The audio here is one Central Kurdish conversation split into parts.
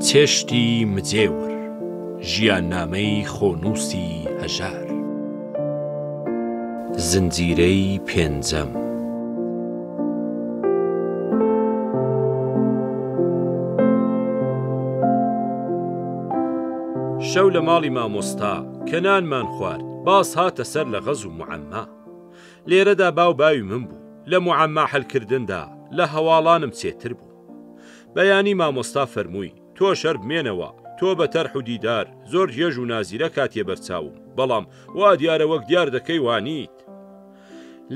چێشتی مجێور، ژیاننامەی خۆنووسی هەژار. زنجیرەی پێنجەم. شەو لە ماڵی مامۆستا کە نانمان خوارد، باس هاتە سەر لەغەز و موعەمما. لێرەدا باو باوی من بوو، لە موعەمما حەلکردندا لە هەواڵانم چێتر بوو. بەیانی مامۆستا فەرمووی، تۆش هەر بمێنەوە، تۆ بە تەرح و دیدار زۆر گێژ و نازیرەک هاتیە بەر چاوم، بەڵام وا دیارە وەک دیار دەکەی وانیت.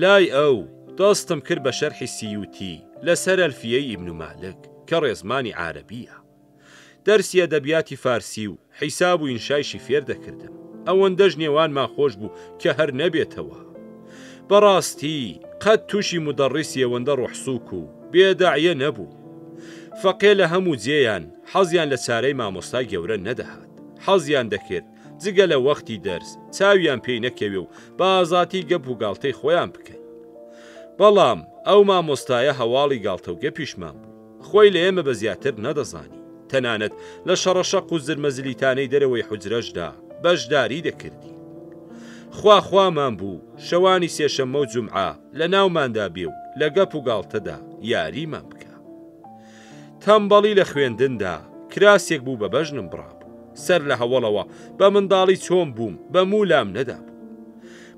لای ئەو، دەستم کرد بە شەرحی سیوتی لە سەر ئەلفیەی ئیبن مالک کە ڕێزمانی عارەبییە. دەرسی ئەدەبیاتی فارسی و حیساب و ئینشایشی فێر دەکردم. ئەوەندەش نێوانمان خۆش بوو کە هەر نەبێتەوە. بەڕاستی قەت تووشی مودەڕیسی ئەوەندە ڕۆحسووک و بێ دەعیە نەبووم. فەقێ لە هەموو جێیان حەزیان لە چارەی مامۆستای گەورە نەدەهات. حەزیان دەکرد جگە لە وەختی دەرس چاویان پێی نەکەوێ و بە ئازاتی گەپ و گاڵتەی خۆیان بکەن. بەڵام ئەو مامۆستایە هەواڵی گاڵتە و گەپیشمان بوو. خۆی لە ئێمە بە زیاتر نەدەزانی. تەنانەت لە شەڕەشەق و زرمەزلیتانەی دەرەوەی حوجرەشدا بەشداری دەکردین. خوا خوامان بوو شەوانی سێشەممە و جومعە لە ناوماندا بێ و لە گەپ و گاڵتەدا یاریمان بکا. تەمبەڵی لە خوێندندا کراسێک بوو بە بەژنم بڕابوو. سەر لە هەوەڵەوە بە منداڵی چۆن بووم بە موو لام نەدابوو.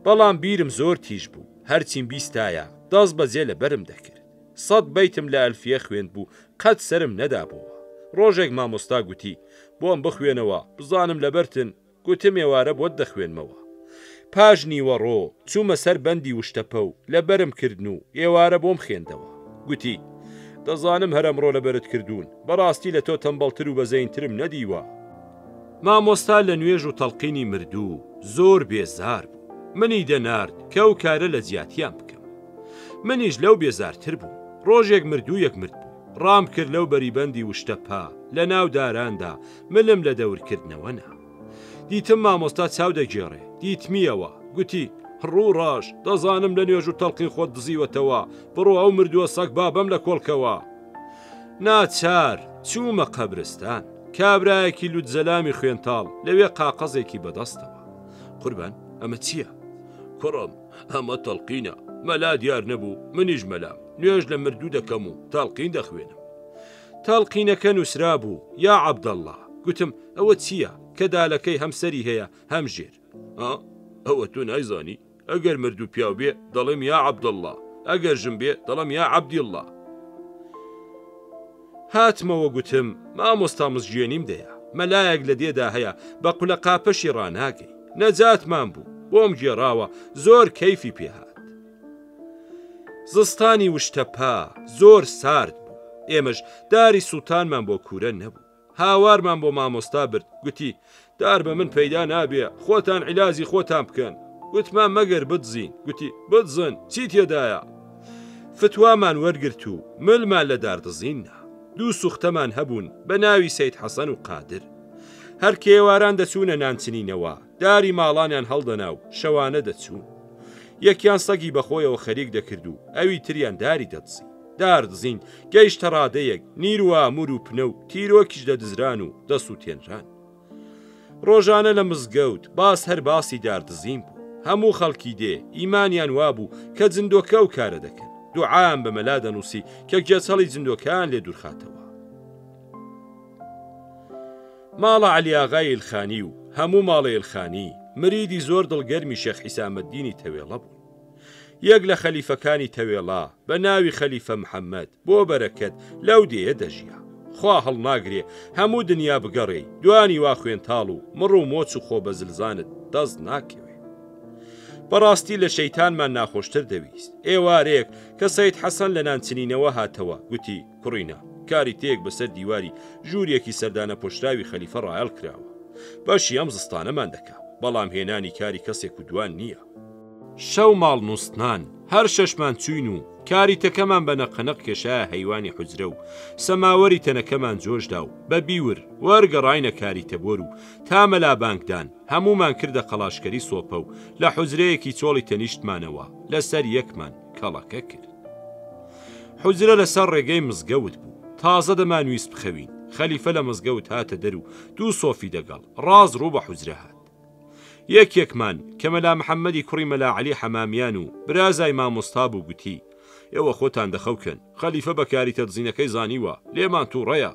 بەڵام بیرم زۆر تیژ بوو. هەرچیم بیستایە دەست بەجێ لە بەرم دەکرد. سەت بەیتم لە ئەلفیە خوێندبوو قەت سەرم نەدابۆوە. ڕۆژێک مامۆستا گوتی، بۆم بخوێنەوە، بزانم لەبەرتن، گوتم ئێوارە بۆت دەخوێنمەوە. پاش نیوەڕۆ چوومە سەر بەندی وشتەپە و لەبەرم کردن و ئێوارە بۆم خوێندەوە. گوتی، دەزانم هەر ئەمڕۆ لەبەرت کردوون، بەڕاستی لە تۆ تەمبەڵتر و بەزەینترم نەدیوە. مامۆستا لە نوێژ و تەڵقینی مردوو زۆر بێزار بوو. منی دەنارد کە ئەو کارە لە جیاتیان بکەم. منیش لەو بێزارتر بووم. ڕۆژێک مردوویەک مردبوو. ڕام کرد لەو بەری بەندی وشتەپە، لە ناو داراندا، ملم لە دەورکردنەوە نا. دیتم مامۆستا چاو دەگێڕێ. دیتمییەوە. گوتی، ڕوو ڕەش، دەزانم لە نوێژ و تەڵقین خۆت دزیوەتەوە، بڕۆ ئەو مردووە سەگبابەم لە کۆڵکەوە. ناچار، چوومە قەبرستان. کابرایەکی لووتزەلامی خوێنتاڵ لەوێ قاقەزێکی بەدەستەوە. قوربان، ئەمە چییە؟ کوڕم، ئەمە تەڵقینە، مەلا دیار نەبوو، منیش مەلام، نوێژ لە مردوو دەکەم و تەڵقین دەخوێنم. تەڵقینەکە نووسرابوو، یا عەبدەڵڵا. گوتم، ئەوە چییە، کە دالەکەی هەم سەری هەیە، هەم ژێر؟ ها، ئەوە تۆ نایزانی؟ ئەگەر مردوو پیاو بێ، دەڵێم یا عەبدەڵڵا، ئەگەر ژن بێ، دەڵێم یا عەبدیڵڵا. هاتمەوە گوتم، مامۆستا مزگێنیم دەیە، مەلایەک لە دێدا هەیە بە قولەقاپەشی ڕاناگەی. نەجاتمان بوو، بۆم گێڕاوە، زۆر کەیفی پێ هات. زستانی وشتەپە زۆر سارد بوو، ئێمەش داری سووتانمان بۆ کوورە نەبوو. هاوارمان بۆ مامۆستا برد، گوتی، دار بە من پەیدا نابێ، خۆتان عیلاجی خۆتان بکەن. گوتمان مەگەر بدزین، گوتی، بدزن، چی تێدایە؟ فتوامان وەرگرت و ملمان لە داردزین نا. دوو سوختەمان هەبوون بە ناوی سەید حەسەن و قادر. هەر کە ئێواران دەچوونە نانچنینەوە، داری ماڵانیان هەڵدەنا و شەوانە دەچوون. یەکیان سەگی بەخۆیەوە خەریک دەکرد و ئەوی تریان داری دەدزی. داردزین گەیشتە ڕادەیەک نیر و ئامور و پنە و تیرۆکیش دەدزران و دەسووتێنران. ڕۆژانە لە مزگەوت باس هەر باسی داردزین بوو. هەموو خەڵکی دێ ئیمانیان وابوو کە جندۆکە ئەو کارە دەکەن. دوعایان بە مەلا دەنووسی کە گێچەڵی جندۆکەیان لێ دوورخاتەوە. ماڵە عەلی ئاغای ئیلخانی و هەموو ماڵێ ئیلخانی مریدی زۆر دڵگەرمی شێخ حیسامەدینی تەوێڵە بوون. یەک لە خەلیفەکانی تەوێڵە بە ناوی خەلیفە محەممەد بۆ بەرەکەت لەو دێیە دەژیا. خوا هەڵناگرێ هەموو دنیا بگەڕێی دوانی وا خوێنتاڵ و مڕ و مۆچ و خۆبەزلزانت دەست ناکەوێ. بەڕاستی لە شەیتانمان ناخۆشتر دەویست. ئێوارەیەک کە سەید حەسەن لە نانچنینەوە هاتەوە، گوتی، کوڕینە، کاریتەیەک بەسەر دیواری ژوورێکی سەردانەپۆشراوی خەلیفە ڕایەڵ کراوە. بەشی ئەم زستانەمان دەکا. بەڵام هێنانی کاری کەسێک و دوان نییە. شەو ماڵ نووستنان، هەر شەشمان چووین و کاریتەکەمان بە نەقەنەق کێشایە هەیوانی حوجرە و سەماوەری تەنەکەمان جۆش دا و بە بیور وەرگەڕاینە کاریتەبۆر و تا مەلا بانگ دان هەموومان کردە قەڵاشکەری سۆپە و لە حوجرەیەکی چۆڵی تەنیشتمانەوە لە سەر یەکمان کەڵەکە کرد. حوجرە لە سەر ڕێگەی مزگەوت بوو. تازە دەمانویست بخەوین. خەلیفە لە مزگەوت هاتە دەر و دوو سۆفی دەگەڵ، ڕاست ڕوو بە حوجرە هات. یەکێکمان، کە مەلا محەممەدی کوڕی مەلا عەلی حەمامیان و برازای مامۆستا بوو گوتی، ئێوە خۆتان دەخەوکەن، خەلیفە بە کاریتە دزینەکەی زانیوە، لێمان تووڕەیە.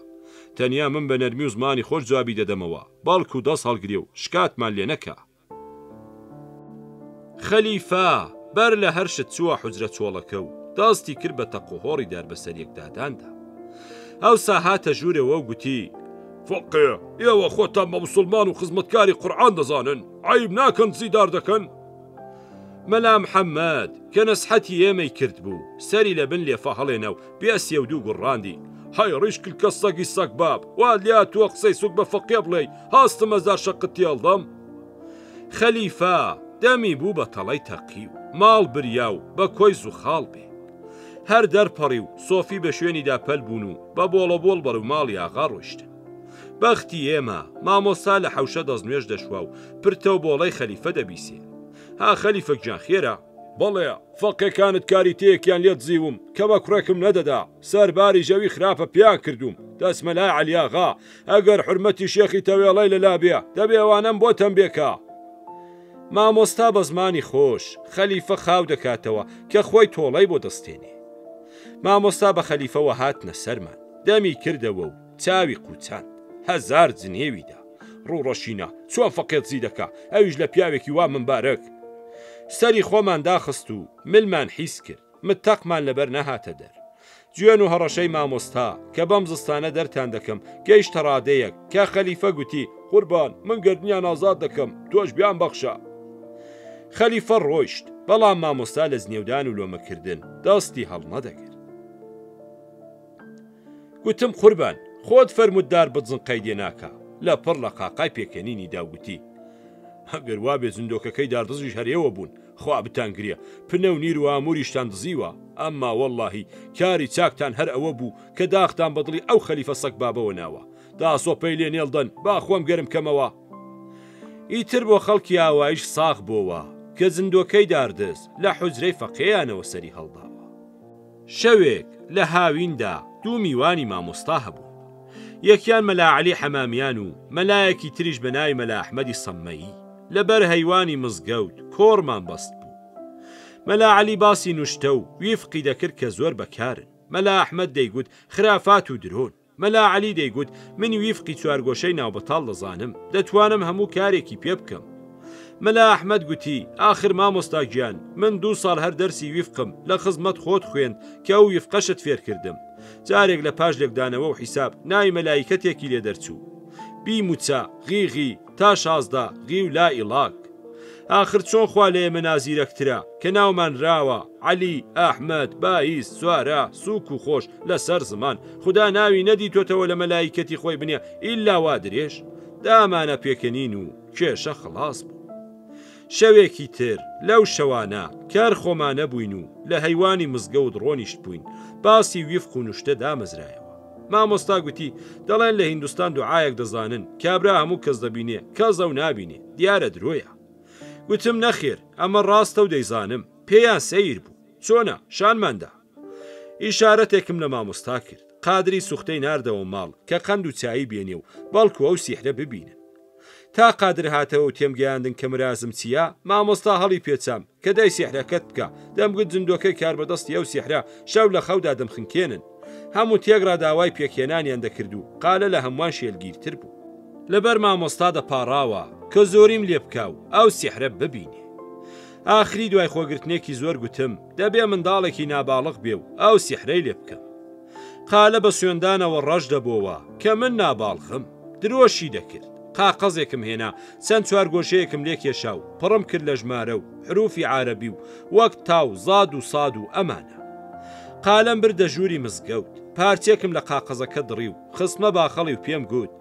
تەنیا من بە نەرمی و زمانی خۆش جوابی دەدەمەوە، بەڵکوو دەست هەڵگرێ و شکاتمان لێ نەکا. خەلیفە بەر لە هەر شت چووە حوجرە چۆڵەکە و دەستی کرد بە تەقوهۆڕی دار بەسەریەکداداندا. ئەوسا هاتە ژوورەوە و گوتی، فەقێ، ئێوە خۆتان بە موسڵمان و خزمەتکاری قورعان دەزانن، عەیب ناکەن دزی دار دەکەن؟ مەلا محەممەد کە نەسحەتی ئێمەی کردبوو، سەری لە بن لێفە هەڵێنا و بێ سێ و دوو گوڕاندی، هەی ڕیش کلکە سەگی سەگباب، وات لێهاتووە قسەی سووک بە فەقێ بڵێی، هەستم هەزار شەقت تێهەڵدەم؟ خەلیفە دەمی بوو بە تەڵەی تەقیو، ماڵ بریا و بە کۆی زوخاڵ بێ. هەر دەرپەڕی و سۆفی بە شوێنیدا پەل بوون و بە بۆڵەبۆڵ بەرەو ماڵی ئاغا ڕۆیشتن. بەختی ئێمە، مامۆستا لە حەوشە دەستنوێژ دەشوا و پرتە و بۆڵەی خەلیفە دەبیسێ. ها خەلیفە گیان خێرە؟ بەڵێ، فەقێکانت کاریتەیەکیان لێ دزیوم کە بە کوڕێکم نەدەدا، سەرباری ژەوی خراپە پێیان کردووم، دەچمە لای عەلیاغا، ئەگەر حورمەتی شێخی تەوێڵەی لەلا بێ، دەبێ ئەوانەم بۆ تەمبێ کا. مامۆستا بە زمانی خۆش، خەلیفە خاو دەکاتەوە کە خۆی تۆڵەی بۆ دەستێنێ. مامۆستا بە خەلیفەوە هاتنە سەرمان، دەمی کردەوە و چاوی قووچاند، هەزار جنێوی دا. ڕووڕەشینە، چۆن فەقێ دزی دەکا، ئەویش لە پیاوێکی وا ممبارەک. سەری خۆمان داخست و ملمان حیز کرد. متەقمان لەبەر نەهاتە دەر. جوێن و هەڕەشەی مامۆستا، کە بەم زستانە دەرتان دەکەم، گەیشتە ڕادەیەک، کە خەلیفە گوتی، قوربان، من گەردنیان ئازاد دەکەم، تۆش بیانبەخشە. خەلیفە ڕۆیشت، بەڵام مامۆستا لە جنێودان و لۆمەکردن، دەستی هەڵنەدەگرت. گوتم، قوربان، خۆت فەرمووت دار بجن قەیدێ ناکا. لەپڕ لە قاقای پێکەنینی دا و گوتی، ئەگەر وابێ جندۆکەکەی داردزیش هەر ئێوە بوون، خوا بتانگرێ، پنە و نیر و ئامووریشتان دزیوە، ئەمما وەڵڵاهی کاری چاکتان هەر ئەوە بوو کە داختان بە دڵی ئەو خەلیفە سەگبابەوە ناوە. داسۆپەی لێ نێڵ دەن با خۆم گەرم کەمەوە. ئیتر بۆ خەڵکی ئاواییش ساغ بۆوە کە زندۆکەی داردز لە حوجرەی فەقێیانەوە سەری هەڵداوە. شەوێک لە هاویندا دوو میوانی مامۆستا هەبوون. یەکیان مەلا عەلی حەمامیان و مەلایەکی تریش بە ناوی مەلا ئەحمەدی سەممەیی. لە بەر هەیوانی مزگەوت کۆڕمان بەستبوو. مەلا عەلی باسی نوشتە و ویفقی دەکرد کە زۆر بەکارن. مەلا ئەحمەد دەیگوت خرافات و درۆن. مەلا عەلی دەیگوت من ویفقی چوارگۆشەی ناوبەتاڵ دەزانم، دەتوانم هەموو کارێکی پێ بکەم. مەلا ئەحمەد گوتی، ئاخر مامۆستا گیان، من دوو ساڵ هەر دەرسی ویفقم لە خزمەت خۆت خوێند کە ئەو ویفقەشت فێر کردم. جارێک لە پاش لێکدانەوە و حیساب، ناوی مەلایکەتێکی لێ دەرچوو. بی موچە، غی غی، تا 16، غی و لا ئیڵاک. ئاخر چۆن خوا لە ئێمە نازیرەکترە کە ناومان راوە، عەلی، ئەحمەد، بایز، سوارە، سووک و خۆش لە سەر زمان، خودا ناوی نەدیتۆتەوە لە مەلایکەتی خۆی بنێ ئیلا وا درێژ؟ دامانە پێکەنین و کێشە خڵاس بوو. شەوێکی تر لەو شەوانە کە هەر خۆمانە بووین و لە هەیوانی مزگەوت ڕۆنیشتبووین، باسی ویفق و نوشتە دامەزرایەوە. مامۆستا گوتی، دەڵێن لە هیندوستان دوعایەک دەزانن، کابرا هەموو کەس دەبینێ، کەس ئەو نابینێ، دیارە درۆیە. گوتم نەخێر، ئەمە ڕاستە و دەیزانم. پێیان سەیر بوو. چۆنە؟ شانمان دا. ئیشارەتێکم لە مامۆستا کرد. قادری سوختەی ناردەوە ماڵ کە قەند و چایی بێنێ و بەڵکو ئەو سیحرە ببینن. تا قادر هاتەوە و تێمگەیاندن کە مرازم چییە، مامۆستا هەڵی پێچام کە دای سیحرەکەت بکە، دەمگوت جندۆکەی کاربەدەستی ئەو سیحرە شەو لە خەودا دەمخنکێنن. هەموو تێکڕا داوای پێکهێنانیان دەکرد و قالە لە هەمووان شێلگیرتر بوو. لەبەر مامۆستا دەپاڕاوە کە زۆریم لێ بکا و ئەو سیحرە ببینێ. ئاخری دوای خۆگرتنێکی زۆر گوتم دەبێ منداڵێکی ناباڵغ بێ و ئەو سیحرەی لێ بکەم. قالە بە سوێندانەوە ڕەش دەبۆوە کە من ناباڵغم. درۆشی دەکرد. قاقەزێکم هێنا، چەند چوارگۆشەیەکم لێ کێشا و پڕم کرد لە ژمارە و حروفی عارەبی و وەک تا و زاد و ساد و ئەمانە. قالەم بردە ژووری مزگەوت. پارچێکم لە قاقەزەکە دڕی و خستمە باخەڵی و پێم گوت،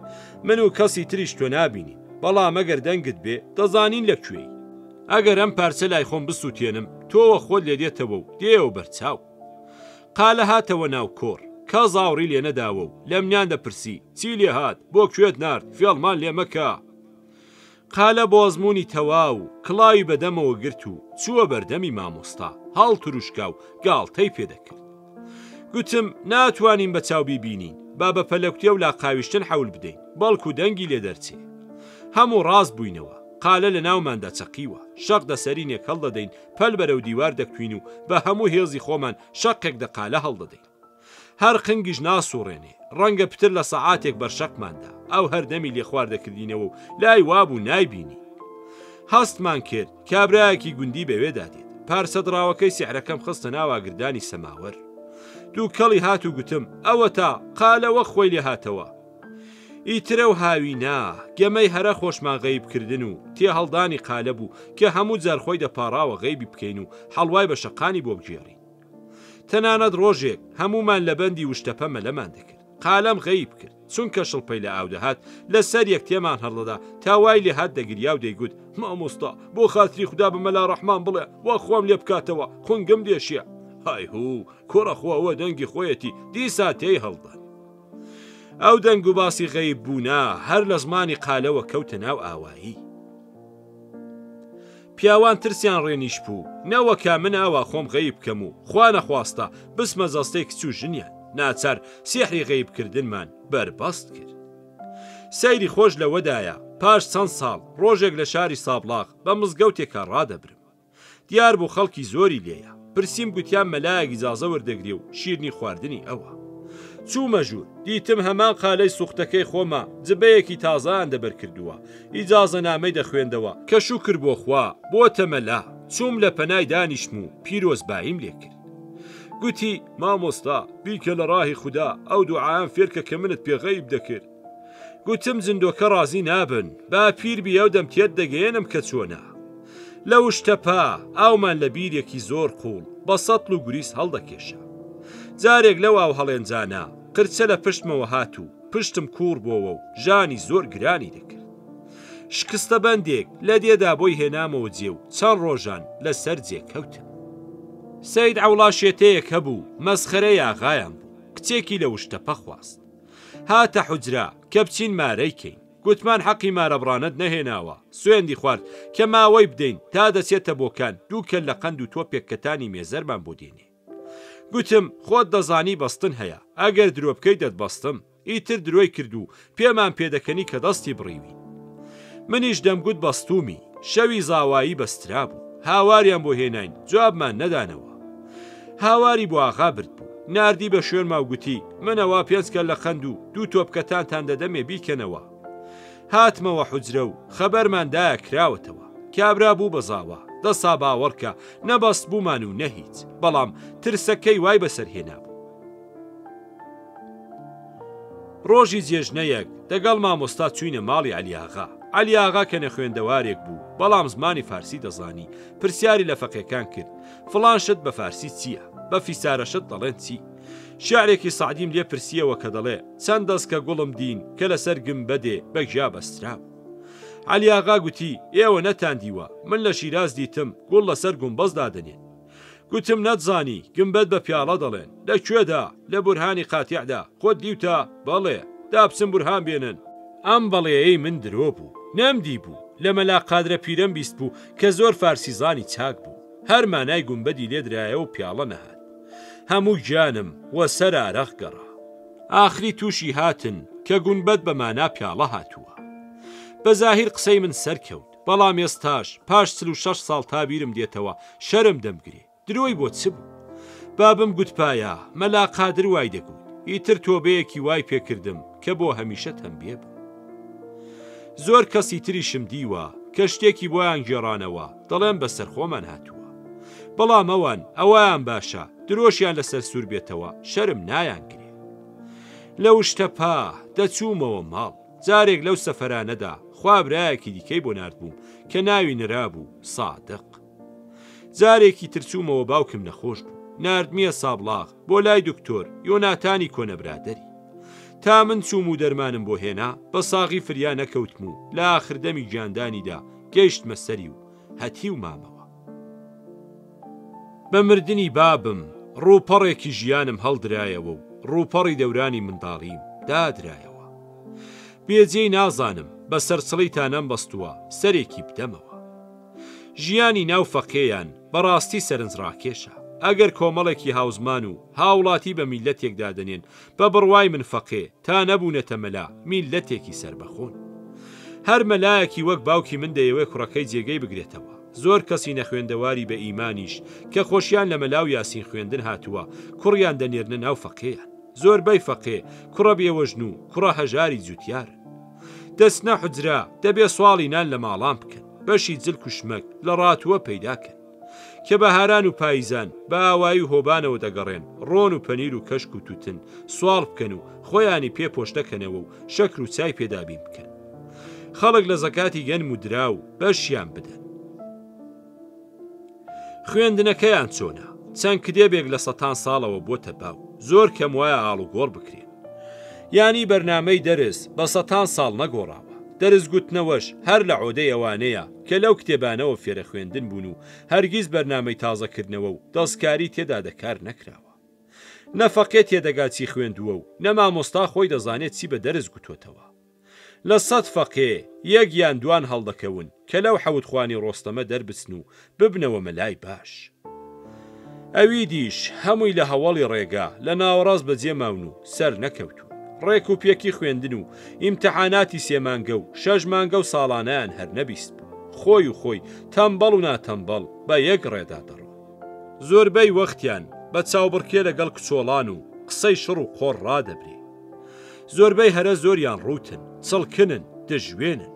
من و کەسی تریش تۆ نابینین، بەڵام ئەگەر دەنگت بێ، دەزانین لە کوێی. ئەگەر ئەم پارچە لای خۆم بسووتێنم، تۆوە خۆت لێ دێتەوە و دێیەوە بەرچاو. قالە هاتەوە ناو کۆڕ، کەس ئاوڕی لێ نەداوە و لە منیان دەپرسی، چی لێ هات، بۆ کوێت نارد، فێڵمان لێ مەکە. قالە بۆ ئەزموونی تەواو، کڵاوی بە دەمەوە گرت و چووە بەردەمی مامۆستا، هەڵتروشکا و گاڵتەی پێ دەکرد. گوتم، ناتوانین بە چاو بیبینین. با بە پەلەکوتێ و لاقاویشتن حەول بدەین، بەڵکو دەنگی لێ دەرچێ. هەموو ڕاست بووینەوە. قالە لە ناوماندا چەقیوە. شەق دە سەرینێک هەڵدەدەین، پەل بەرەو دیوار دەکوتین و بە هەموو هێزی خۆمان شەقێک دە قالە هەڵدەدەین. هەر قنگیش ناسووڕێنێ. ڕەنگە پتر لە سەعاتێک بەر شەقمان دا. ئەو هەر دەمی لێ خوار دەکردینەوە و لای وابوو نایبینی. هەستمان کرد کابرایەکی گوندی بەوێدا دێت. پارچە دڕاوەکەی سیحرەکەم خستە ناو ئاگردانی سەماوەر. دووکەڵی هات و گوتم، ئەوەتا، قالە وەک خۆی لێ هاتەوە. ئیتر ئەو هاوینە، گەمەی هەرە خۆشمان غەیب کردن و تێهەڵدانی قالە بوو کە هەموو جار خۆی دەپاڕاوە غەیبی بکەین و حەڵوای بە شەقانی بۆ بگێڕین. تەنانەت ڕۆژێک هەموومان لە بەندی وشتەپە مەلەمان دەکرد. قالەم غەیب کرد. چونکە شڵپەی لە ئاو دەهات، لە سەر یەک تێمان هەڵدەدا تا وای لێ هات دەگریا و دەیگوت، مامۆستا، بۆ خاتری خودا بە مەلا ڕەحمان بڵێ وا خۆم لێ بکاتەوە، خونگم دێشێ. های هوو، کوڕە خۆ ئەوە دەنگی خۆیەتی، دیسان تێی هەڵدەن. ئەو دەنگ و باسی غەیب بوونە هەر لە زمانی قالەوە کەوتە ناو ئاوایی. پیاوان ترسیان ڕێنیشبوو، نەوەکا من ئاوا خۆم غەیب بکەم و خوا نەخواستە بچمە جەستەی کچ و ژنیان، ناچار سیحری غەیب کردنمان بەربەست کرد. سەیری خۆش لەوەدایە پاش چەند ساڵ ڕۆژێک لە شاری سابڵاغ بە مزگەوتێکا ڕادەبرم. دیار بوو خەڵکی زۆری لێیە. پرسیم گوتیان مەلایەک ئیجازە وەردەگرێ و شیرنی خواردنی ئەوە. چوومە ژوور، دیتم هەمان قالەی سوختەکەی خۆمە، جبەیەکی تازەیان دەبەر کردووە. ئیجازەنامەی دەخوێندەوە کە شوکر بۆ خوا، بۆتە مەلا. چووم لە پەنای دانیشتم و پیرۆزباییم لێ کرد. گوتی، مامۆستا، بیکە لە ڕاهی خودا، ئەو دوعایەم فێرکە کە منت پێ غەیب دەکرد. گوتم جندۆکە ڕازی نابن با پیر بی ئەو دەم تێت دەگەیەنم کە چۆنە لە وشتەپە ئاومان لە بیرێکی زۆر قوڵ بە سەتڵ و گوریس هەڵدەکێشا جارێک لەو ئاو هەڵێنجانە قرچە لە پشتمەوە هات و پشتم کووڕ بۆوە و ژانی زۆر گرانی دەکرد شکستە بەندێک لە دێدا بۆی هێنامەوە جێ و چەند ڕۆژان لە سەر جێ کەوتم سید عەوڵا شێتەیەک هەبوو مەسخەرەی ئاغایان بوو کچێکی لە وشتەپە خواست هاتە حوجرە کە بچین مارەی کەین، گوتمان حەقی مارەبڕانت نەهێناوە، سوێندی خوارد کە ماوەی بدەین تا دەچێتە بۆکان دوو کەللە قەند و تۆپێک کەتانی مێزەرمان بۆ دێنێ. گوتم خۆت دەزانی بەستن هەیە، ئەگەر درۆ بکەی دەتبەستم. ئیتر درۆی کرد و پێمان پێدەکەنی کە دەستی بڕیوین. منیش دەمگوت بەستوومی، شەوی زاوایی بەسترابوو. هاواریان بۆ هێناین، جوابمان نەدانەوە. هاواری بۆ ئاغا بردبوو. ناردی بە شوێنما و گوتی، من ئەوا پێنج کەللە قەند و دوو تۆپ کەتانتان دەدەمێ بیکەنەوە. هاتمەوە حوجرە و خەبەرمان دایە کراوەتەوە. کابرا بوو بە زاوا. دەسا باوەڕکە نە بەستبوومان و نە هیچ. بەڵام ترسەکەی وای بەسەر هێنابوو. ڕۆژی جێژنەیەک دەگەڵ مامۆستا چووینە ماڵی عەلی ئاغا. عەلی ئاغا کە نەخوێندەوارێک بوو، بەڵام زمانی فارسی دەزانی، پرسیاری لە فەقێکان کرد، فڵان شت بە فارسی چییە؟ بە فیسارە شت دەڵێن چی؟ شێعرێکی سەعدیم لێ پرسییەوە کە دەڵێ، چەند دەسکە گوڵم دین کە لەسەر گنبەدێ بە گیا بەسترابوو. عەلی ئاغا گوتی، ئێوە نەتاندیوە، من لە شیراز دیتم گوڵ لەسەر گومبەز دادەنێن. گوتم نەتزانی گمبەت بە پیاڵە دەڵێن. لە کوێدا؟ لە بورهانی قاتیعدا. خۆت دیوتە؟ بەڵێ. دا بچن بورهان بێنن. ئەم بەڵێیەی من درۆ بوو. نەمدیبوو. لە مەلا قادرە پیرەم بیستبوو کە زۆر فارسیزانی چاک بوو. هەر مانای گومبەدی لێ درایەوە و پیاڵە نەهات. هەموو گیانم وە سەر ئارەق گەڕا. ئاخری تووشی هاتن کە گونبەد بە مانا پیاڵە هاتووە. بە زاهیر قسەی من سەرکەوت. بەڵام ئێستاش پاش 46 ساڵ تا بیرم دێتەوە شەرم دەمگرێ. درۆی بۆ چ بوو؟ بابم گوتپایە مەلا قادر وای دەگوت. ئیتر تۆبەیەکی وای پێ کردم کە بۆ هەمیشە تەمبێ بوو. زۆر کەسی تریشم دیوە کە شتێکی بۆیان گێڕانەوە دەڵێن بەسەر خۆمان هاتووە. بەڵام ئەوان ئەوەیان باشە درۆشیان لەسەر سوور بێتەوە شەرم نایانگرێ. لەو شتەپا دەچوومەوە ماڵ. جارێک لەو سەفەرانەدا خوا برایەکی دیکەی بۆ ناردبووم کە ناوی نرابوو سادق. جارێکی تر چوومەوە باوکم نەخۆش بوو. ناردمیە سابڵاغ بۆ لای دکتۆر یۆناتانی کۆنە برادەری. تا من چووم و دەرمانم بۆ هێنا بە ساغی فریا نەکەوتم و لە ئاخر دەمی گیاندانیدا گەیشتمە سەری و هەتیو مامەوە. بە مردنی بابم ڕووپەڕێکی ژیانم هەڵدرایەوە و ڕووپەڕی دەورانی منداڵیم دادرایەوە. بێجێی نازانم بە سەرچڵی تا نەمبەستووە سەرێکی بدەمەوە. ژیانی ناو فەقێیان بەڕاستی سەرنجڕاکێشە. ئەگەر کۆمەڵێکی هاوزمان و هاوڵاتی بە میللەتێک دادەنێن، بە بڕوای من فەقێ تا نەبوونەتە مەلا، میللەتێکی سەربەخۆن. هەر مەلایەکی وەک باوکی من دەیەوێ کوڕەکەی جێگەی بگرێتەوە. زۆر کەسی نەخوێندەواری بە ئیمانیش کە خۆشیان لە مەلا و یاسین خوێندن هاتووە، کوڕیان دەنێرنە ناو فەقێیان. زۆربەی فەقێ، کوڕە بێوەژن و کوڕە هەژاری جوتیارن. دەچنە حوجرە، دەبێ سواڵی نان لە ماڵان بکەن، بەشی جلک و شمەک لە ڕاتووە پەیدا کەن. کە بەهاران و پاییزان بە ئاوایی و هۆبانەوە دەگەڕێن، ڕۆن و پەنیر و کەشک و تووتن سواڵ بکەن و خۆیانی پێ پۆشتەکەنەوە و شەکر و چای پێ دابین بکەن. خەڵک لە زەکاتی گەنم و دراو بەشیان بدەن. خوێندنەکەیان چۆنە؟ چەند کتێبێک لە سەتان ساڵەوە بۆتە باو، زۆر کەم وایە ئاڵوگۆڕ بکرێن. یانی بەرنامەی دەرس بە سەتان ساڵ نەگۆڕاوە. دەرس گوتنەوەش هەر لە عۆدەی ئەوانەیە کە لەو کتێبانەوە فێرە خوێندن بوون و هەرگیز بەرنامەی تازەکردنەوە و دەستکاری تێدا دەکار نەکراوە. نە فەقێ تێدەگا چی خوێندووە و نە مامۆستا خۆی دەزانێ چی بە دەرس گوتۆتەوە. لە سەت فەقێ یەک یان دوان هەڵدەکەون کە لەو حەوت خوانی ڕۆستەمە دەربچن و ببنەوە مەلای باش. ئەویدیش هەمووی لە هەوەڵی ڕێگا لە ناوەڕاست بەجێ ماون و سەر نەکەوتوون. ڕێک و پێکی خوێندن و ئیمتحاناتی سێ مانگە و شەش مانگە و ساڵانەیان هەر نەبیستبوو. خۆی و خۆی تەمبەڵ و ناتەمبەڵ بە یەک ڕێدا دەڕۆن. زۆربەی وەختیان بە چاوبڕکێ لەگەڵ کچۆڵان و قسەی شڕ و قۆڕ ڕادەبرێ. زۆربەی هەرە زۆریان ڕووتن، چڵکنن، دژوێنن.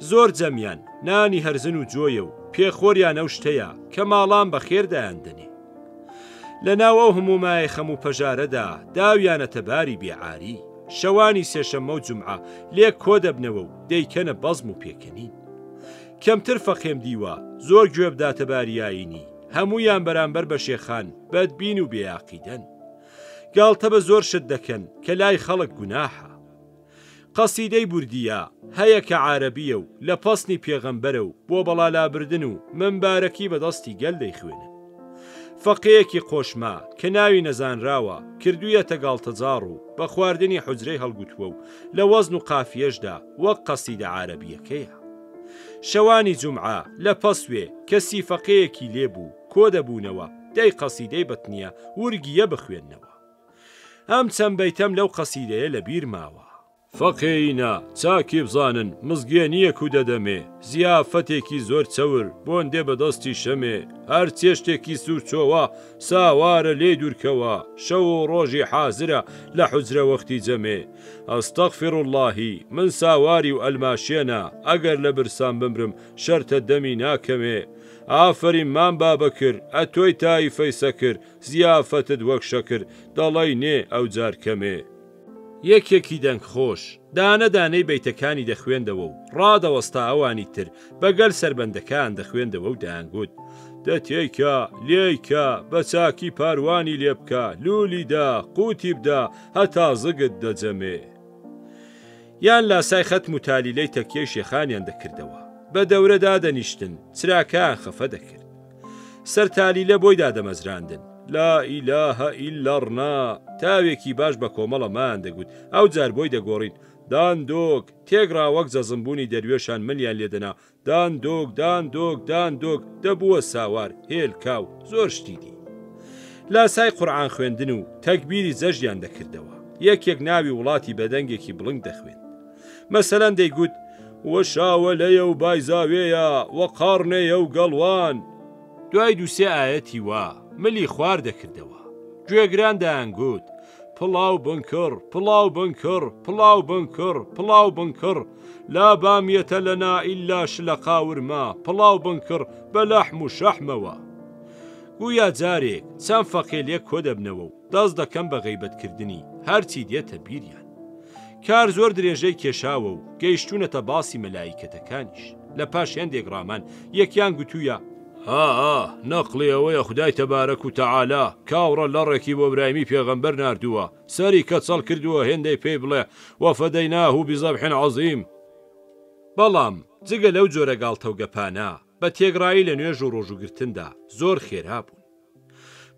زۆر جەمیان نانی هەرزن و جۆیە و پێخۆریان ئەو شتەیە کە ماڵان بە خێر دایان دەنێ. لە ناو ئەو هەموو مایە خەم و پەژارەدا داویانەتە باری بێعاری. شەوانی سێشەممە و جومعە لێک کۆ دەبنەوە و دەیکەنە بەزم و پێکەنین. کەمتر فەقێم دیوە زۆر گوێ بداتە باری ئایینی، هەموویان بەرامبەر بە شێخان بەدبین و بێعەقیدەن. گاڵتە بە زۆر شت دەکەن کە لای خەڵک گوناحە. قەسیدەی بوردیە هەیە کە عارەبیە و لە پەسنی پێغەمبەرە و بۆ بەڵا لابردن و ممبارەکی بە دەستی گەل دەیخوێنن. فەقێیەکی قۆشمە کە ناوی نەزانراوە کردویەتە گاڵتەجاڕ و بە خواردنی حوجرەی هەڵگوتووە و لە وەزن و قافیەشدا وەک قەسیدە عارەبیەکەیە. شەوانی جومعە لە پەسوێ کە سیفەقێیەکی لێ بوو کۆ دەبوونەوە دەی قەسیدەی بەتنیە ورگیە بخوێننەوە. ئەم چەند بەیتەم لەو قەسیدەیە لە بیر ماوە. فەقێینە، چاکی بزانن، مزگێنییەک و دەدەمێ، زیافەتێکی زۆر چەور، بۆن دێ بە دەستی شەمێ، هەر چێشتێکی سوورچۆوە، ساوارە لێی دوورکەوە، شەو و ڕۆژی حازرە لە حوجرە وەختی جەمێ. ئەستەغفیروڵڵاهی، من ساواری و ئەلماشێنە، ئەگەر لە برسان بمرم، شەرتە دەمی ناکەمێ. ئافەرین مام بابەکر، ئەتۆی تایفەی سەکر، زیافەتت وەک شەکر، دەڵێی نێ ئەوجار کەمێ. یەکێکی دەنگ خۆش، دانە دانەی بەیتەکانی دەخوێندەوە و ڕادەوەستا ئەوانی تر بە گەل سەربەندەکان دەخوێندەوە و دەیانگوت، دە تێی کە، لێی کە، بە چاکی پاروانی لێ بکە، لوولی دە، قووتی بدە، هەتا زگت دەجەمێ. یان لاسای خەتم و تالیلەی تەکیەی شێخانیان دەکردەوە، بە دەورە دادەنیشتن، چراکەیان خەفە دەکرد. سەر تالیلە بۆی دادەمەزراندن، لا الە الا الرنا، تاوێکی باش بە کۆمەڵە مایان دەگوت، ئەوجار بۆی دەگۆڕین، داندۆک، تێکڕا وەک جەزمبوونی دەروێشان ملیان لێ دەنا، داندۆک، داندۆک، داندۆک، دەبووە ساوار، هێلکاو، زۆر شتی دی. لاسای قورعان خوێندن و تەکبیری جەژنیان دەکردەوە. یەکێک ناوی وڵاتی بە دەنگێکی بڵنگ دەخوێند. مەسەلەن دەیگوت، وە شاوەلەیە و بایزاوێیە، وە قاڕنێیە و گەڵوان. دوای دووسێ ئایەتی وا، ملی خوار دەکردەوە. گوێگران دەیانگوت، پڵاو بنکڕ، پڵاو بنکڕ، پڵاو بنکڕ، پڵاو بنکڕ، لا بامیەتە لەنا ئیلا شلە قاورمە، پڵاو بنکڕ بە لەحم و شەحمەوە. گویا جارێک چەند فەقێ لێک کۆدەبنەوە و دەست دەکەن بە غەیبەت کردنی هەرچی دێتە بیریان. کار زۆر درێژەی کێشاوە و گەیشتوونەتە باسی مەلائیکەتەکانیش. لە پاش هێندێک ڕامان یەکیان گوتوویە، ها ها نەقڵی ئەوەیە خودای تەبارەک و تەعالا کاوڕە لەڕێکی بۆ برایمی پێغەمبەر ناردووە سەری کەچەڵ کردووە هێندەی پێی بڵێ وفدیناه بذبح عظیم. بەڵام جگە لەو جۆرە گاڵتەوگەپانە بە تێکڕایی لە نوێژ و ڕۆژووگرتندا زۆر خێرا بوون.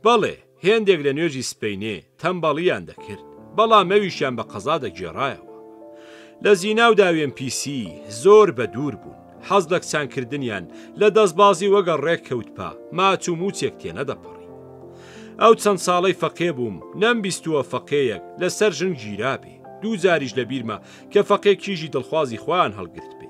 بەڵێ، هێندێک لە نوێژی سپەینێ تەمبەڵییان دەکرد، بەڵام ئەویشیان بە قەزا دەگێڕایەوە. لە زینا و داوێنپیسی زۆر بە دوور بوون. حەز لە کچان کردنیان لە دەستبازی وەگەڕ ڕێک کەوتپا، ماچ و موچێک تێنەدەپەڕی. ئەو چەند ساڵەی فەقێ بووم، نەمبیستووە فەقێیەک لە سەر ژن گیرابێ. دوو جاریش لە بیرمە کە فەقێ کیژی دڵخوازی خۆیان هەڵگرتبێ.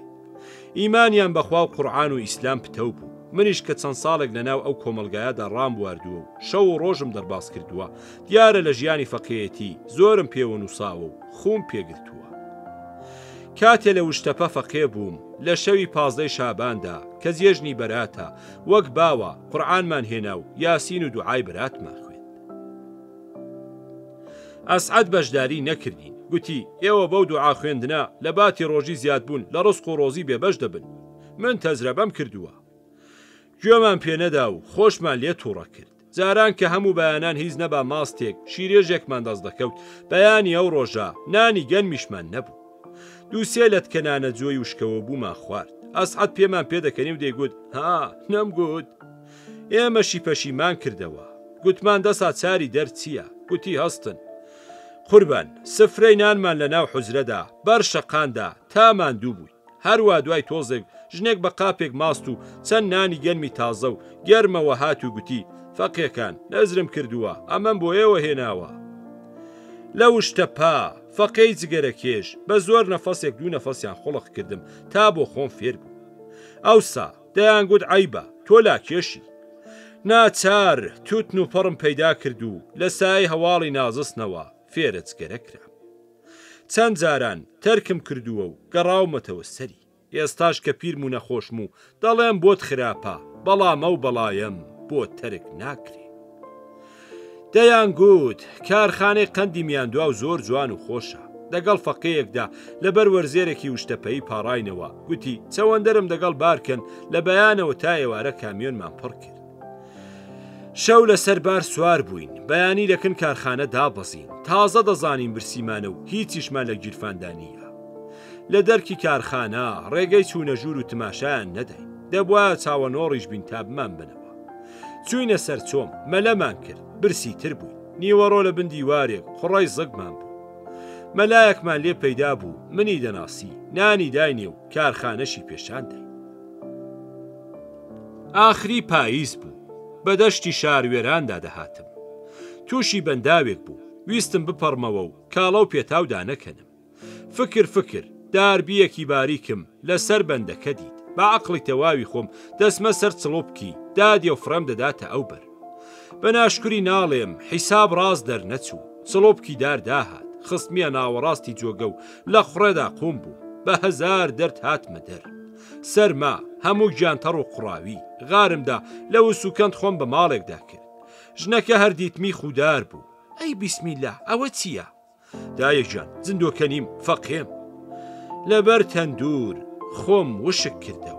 ئیمانیان بە خوا و قورعان و ئیسلام پتەو بوو. منیش کە چەند ساڵێک لە ناو ئەو کۆمەڵگایەدا ڕامبواردووە و شەو و ڕۆژم دەرباز کردووە، دیارە لە ژیانی فەقێیەتی زۆرم پێوە نووساوە و خووم پێ گرتووە. کاتێ لە وشتەپە فەقێ بووم، لە شەوی پازدەی شاباندا، کە جێژنی بەراتە، وەک باوە، قورعانمان هێنا و یاسین و دوعای بەراتمان خوێند. ئەسعەد بەشداری نەکردین، گوتی، ئێوە بەو دوعا خوێندنە لە باتی ڕۆژی زیادبوون لە ڕزق و ڕۆزی بێبەش دەبن. من تەجرەبەم کردووە. گوێمان پێ نەدا و خۆشمان لێ تووڕە کرد. جاران کە هەموو بەیانان هیچ نەبا ماستێک، شیرێژێکمان دەست دەکەوت، بەیانی ئەو ڕۆژە نانی گەنمیشمان نەبوو. دوو سێ لەتکە نانە جۆی وشکەوەبوومان خوارد. ئەسعەد پێمان پێدەکەنی و دەیگوت، ها، نەمگوت؟ ئێمەشی پەشیمان کردەوە. گوتمان دەسا چاری دەر چییە؟ گوتی هەستن. قوربان، سفرەی نانمان لە ناو حوجرەدا، بەر شەقاندا، تا ماندوو بووین. هەروا دوای تۆزێک ژنێک بە قاپێک ماست و چەند نانی گەنمی تازە و گەرمەوە هات و گوتی، فەقێکان، نەزرم کردووە، ئەمەم بۆ ئێوە هێناوە. لە وشتەپا، فەقێی جگەرەکێش، بە زۆر نەفەسێک دوو نەفەسیان خوڵق کردم تا بۆ خۆم فێر بووم. ئەوسا، دەیانگوت عەیبە، تۆ لاکێشی. ناچار، تووتن و پەڕم پەیدا کرد و لە سایەی هەواڵی نازسنەوە فێرە جگەرە کرام. چەند جاران تەرکم کردووە و گەڕاومەتەوە سەری. ئێستاش کە پیرم و نەخۆشم و دەڵێم بۆت خراپە، بەڵام ئەو بەڵایەم بۆ تەرک ناکرێ. دەیانگوت کارخانەی قەندی میاندواو زۆر جوان و خۆشە. دەگەڵ فەقێیەکدا لەبەر وەرزێرێکی وشتەپەیی پاڕاینەوە، گوتی چەوەندەرم دەگەڵ بارکەن، لە بەیانەوە تا ئێوارە کامیۆنمان پڕ کرد. شەو لەسەر بار سوار بووین، بەیانی لە کن کارخانە دابەزین، تازە دەزانین برسیمانە و هیچیشمان لە گیرفاندا نییە. لە دەرکی کارخانە، ڕێگەی چوونە ژوور و تماشایان نەداین. دەبوایە چاوەنۆڕیش بین تا بمانبەنەوە. چووینە سەر چۆم، مەلەمان کرد، برسیتر بووین. نیوەڕۆ لە بن دیوارێک، خوڕەی زگمان بوو. مەلایەکمان لێ پەیدا بوو، منی دەناسی، نانی داینێ و کارخانەشی پێشان داین. ئاخری پاییز بوو، بە دەشتی شاروێراندا دەهاتم. تووشی بەنداوێک بووم، ویستم بپەڕمەوە و کاڵە و پێتاو دانەکەنم. فکر فکر، داربییەکی باریکم لە سەر بەندەکە دیت. بە عەقڵی تەواوی خۆم دەچمە سەر چڵۆپکی دادێ و فڕێم دەداتە ئەو بەر. بە ناشکوری ناڵێم، حیساب ڕاست دەرنەچوو. چڵۆپکی دار داهات، خستمیە ناوەڕاستی جۆگە و لە خوڕێدا قوم بووم. بە هەزار دەرد هاتمە دەر. سەرما، هەموو گیان تەڕ و قوڕاوی. غارم دا، لە وسوکەند خۆم بە ماڵێکدا کرد. ژنەکە هەر دیتمی خوودار بوو. ئەی بیسمیلا، ئەوە چییە؟ دایە گیان، زیندۆکە نیم، فەقێم. لەبەر تەندوور، خۆم وشک کردەوە.